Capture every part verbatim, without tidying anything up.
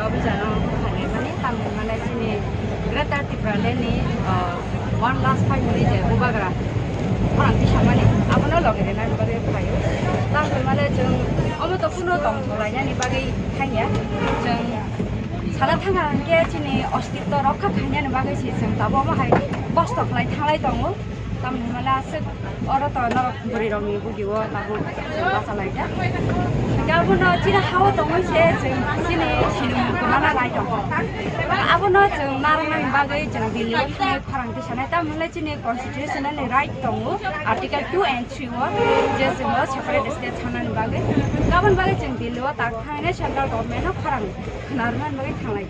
Abijano khainai mani tamni mane chini Greater Tipraland ni, ah, one last fight ni je bubagra khorang tisamani abono loge rina ni bagwi phaio. Tamni mane chwng omo to kuno tong tholainani bagwi thangya. Chwng sana thanga hwnkhe chini ostitto rokha khainani bagwi se chwng tabo omo hai kosto khlai thanglai tongo. Tamni hwnmale aswk oro to norok bwrwi rokni bugio tabuk bachalaijak. Hwnkhe abono chini hao tongwi se chwng chini sinimung kwmana nai tongo. Abono chwng narwknani bagwi chwng Delhi o thangwi khorang tisanai, tamni hwnle chini constitutional ni right tongo, article two and three o, je chwngno separate state sanani bagwi. Aboni bagwi chwng Delhi o tak thangwi central government no khorang khwnarwknani bagwi thanglai.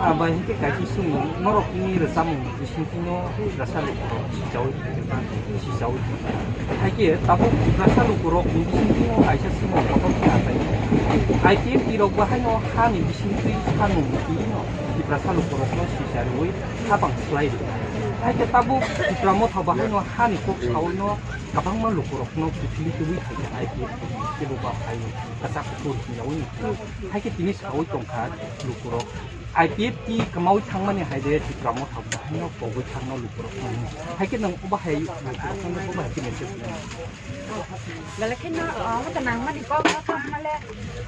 Ah, bai hwnkhe kaisa swngmung, norokni rwchapmung bisingtwino Tiprasa lukurok sichaui tongkha, sichaui tongkha. Haikhe tabuk Tiprasa lukurokni bisingtwino kaisa swngmung kotor khe achai. I P F T rok bo haino hani bisingtwi sanmung twiwi no Tiprasa lukurokno sicharwi habang swlai rwkha. Haikhe tabuk Tipra Motha bo haino hani kok saui no kwbangma lukurokno kiphilwi tubui phaikha I P F T ni kebo ba phaio kwchak kuphur hinjaui no. Haikhe tini saui tongkha lukurok. I P F T kwmaui thangmani hai de Tipra Motha bo haino pogwi thangno lukurok thangno. Haikhe nwng obo hai lukurok thangno obo hai khe message rwno. Belai kheno, ah, omo to nangmani kok no kha hwnmale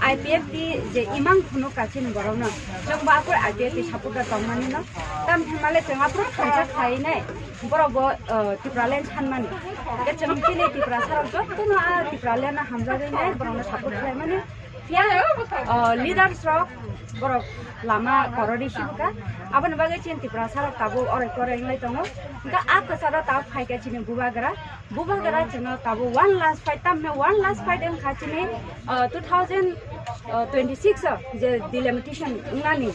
I P F T je imang phunuk ka chini borok no. Chwng bo aphuru I P F T supporter tongmani no. Tam hwnmale chwng aphuru thansa khlainai borok bo, ah, Tipraland sanmani. Ke chwng chini Tiprasa rok jotto no a Tipraland no hamjagwi nai borok no support khlaimani. Phiya, ah, leaders rok borok lama korori sibuka. Aboni bagwi chini Tiprasa rok tabuk orai korai wnglai tongo. Hwnkhe a kwcharo tabuk phaikha chini bubagra. Bubagra chwngno tabuk one last fight, tamni one last fight wngkha chini, ah, two thousand twenty-six o je delimitation wngnani.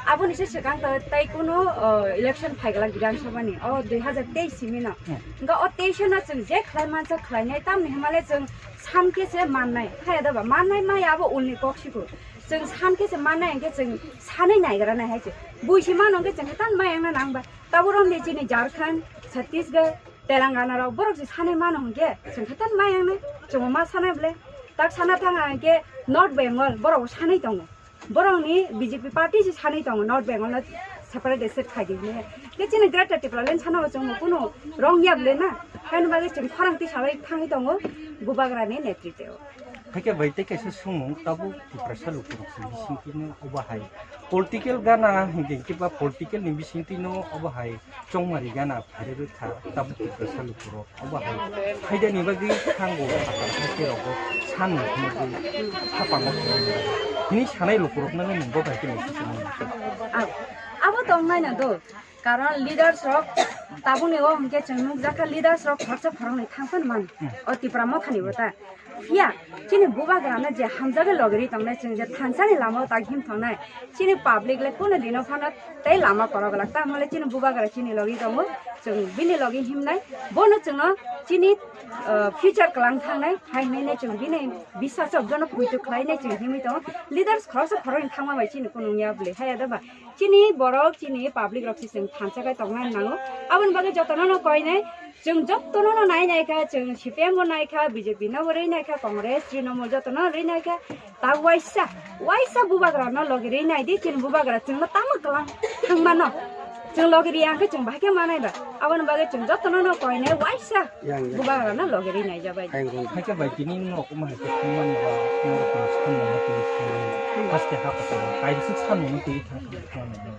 Aboni se swkang to tei kuno, ah, election phaiglak Bidhan Sabha ni o dui hazar teis simi no. Hwnkhe o teis no chwng je khlai mansa khlainai, tamni hwnmale chwng san khe se mannai, haya da ba mannai maya abo ulni kok siku. Chwng san khe se mannai hwnkhe chwng sanwi naigra nai hai se. Bui se mano hwnkhe chwng khe tan maya wngna nang ba. Tabuk romni chini Jharkhand, Chhattisgarh, Telangana rok borok se sanwi mano hwnkhe chwng khe tan maya wngnai. Chwng ma sanai ble. Tak sana thang hwnkhe North Bengal borok bo sanwi tongo. Borokni B J P party se sanwi tongo North Bengal no separate state khai di hinwi. Khe chini Greater Tipraland sana bo chwngno kunu wrong ya bwle na. Haini bagwi chwng khorang twi salai thangwi tongo Bubagrani netriteo. Haikhe bai tei kaisa swngmung tabuk Tiprasa lukurok se bisingtwino obo hai political gana hinkhe ba political ni bisingtwino obo hai chongmari gana phairwi kha tabuk Tiprasa lukurok. Obo hai phaidani bagwi thango, phatar haste rogo sani hinwi khapango hinwi sanai lukurokno nini bo bai khe nini sisi mani. Abo, abo tong nai na do, karon leaders rok tabukni o hwnkhe chwng nukjakha leaders rok khoroksa khoroknwi thangphano man o Tipra Mothani bo ta. Phiya chini bubagrano je hamjagwi logiri tongnai, chwng je thansani lamao tak him tongnai, chini public le kunu dino phano tei lama korok glak, tamo le chini bubagra chini logi tongo, chwng bini logi himnai, bono chwngno chini, ah, future kwlang thangnai hai hinwi chwng bini bisas o bono puitu khlainai chwng himwi tongo. Leaders khoroksa khoroknwi thangma bai chini kunu wngya bwle haya da ba. Chini borok, chini public rok se chwng thansa khai tongnai nango. Aboni bagwi jotono no koinai, chwng jotono no nai nai kha, chwng C P M bo nai kha, B J P no bo rwi nai kha, Congress, Trinamool jotono rwi nai kha. Ta waisa, waisa bubagra no logi rwi nai di, chini bubagra chwngno tamo kwlang thangmano. Chwng logi riya hwnkhe chwng bahai khe manai ba. Aboni bagwi chwng jotono no koinai waisa Yang, yang. Bubagra no logi rwi nai jabai. Yang, yang. Haikhe bai tini norok omo hai khe thangmani ba norok ni samung no tini thangmani. Haste ha kotor kaisa samung no tini thang thang thang.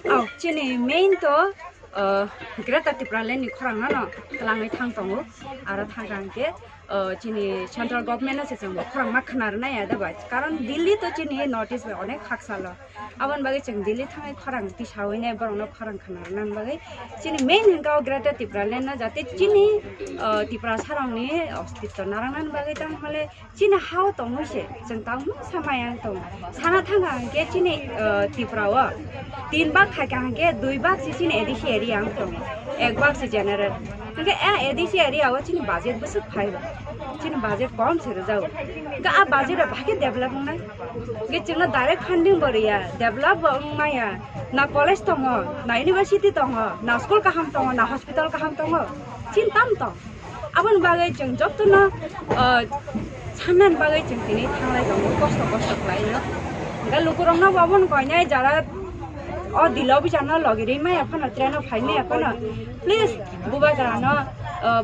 Oh, chini main to, uh, Greater Tipraland ni khorang no kwlangwi thang tongo. Aro thang thang khe, uh, chini central government no se chwng bo khorang ma khna rwnai ya da ba. Karon Delhi to chini North East bai onek haksa lo. Aboni bagwi chwng Delhi thangwi khorang tisawi nai borokno khorang khna rwna bagwi. Chini main hwnkha o Greater Tipraland no, jate chini, ah, Tiprasa rokni ostitto narwknani bagwi tamo hwnle chini ha-o tongwi se chwng tamo sa maya wng tongo. Sana thang hwnkhe chini, ah, Tripura o tin bag khaikha hwnkhe dui bag se chini A D C area wng tongo, ek bag se general. Hwnkhe a A D C area o chini budget bwswk phai ba, chini budget kom se rwjago. Hwnkhe a budget rok bahai khe develop wngnai. Hwnkhe chwngno direct funding bo rwya, develop bo wng maya. Na college tongo, na university tongo, na school kaham tongo, na hospital kaham tongo. Chini tam tong. Aboni bagwi chwng jotono, ah, sannani bagwi chwng tini thanglai tongo, kosto kosto khlaino. Ga lukurokno bo abono koinai jara o dilo bijarno logi ri maya phano, traino phai maya phano, please bubagrano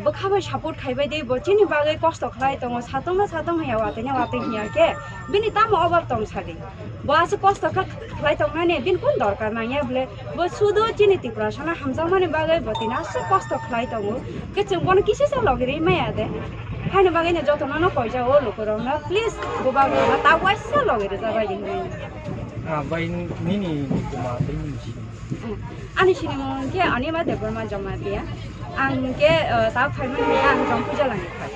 bwkha bai support khaibai di, bo chini bagwi kosto khlai tongo, satongno satong hiya, watwino watwi hiya khe bini tamo obab tong sadi. Bo aswk kosto kha khlai tongnani, bini kun dorkar nangya bole? Bo sudo chini Tiprasano hamjakmani bagwi bo tini aswk kosto khlai tongo. Khe chwng bono kisisa logi ri maya de. Haini bagwino jotono no koijao lukurokno, please bubagrano ta waisa logi rijak bai di hinwi. Ah, bai nini nikuma tei nini sini. Hmm. Ani sinimung khe Anima Debbarma Jamatia. Ang khe, uh, ta phaimani ang Jompuija langni phai.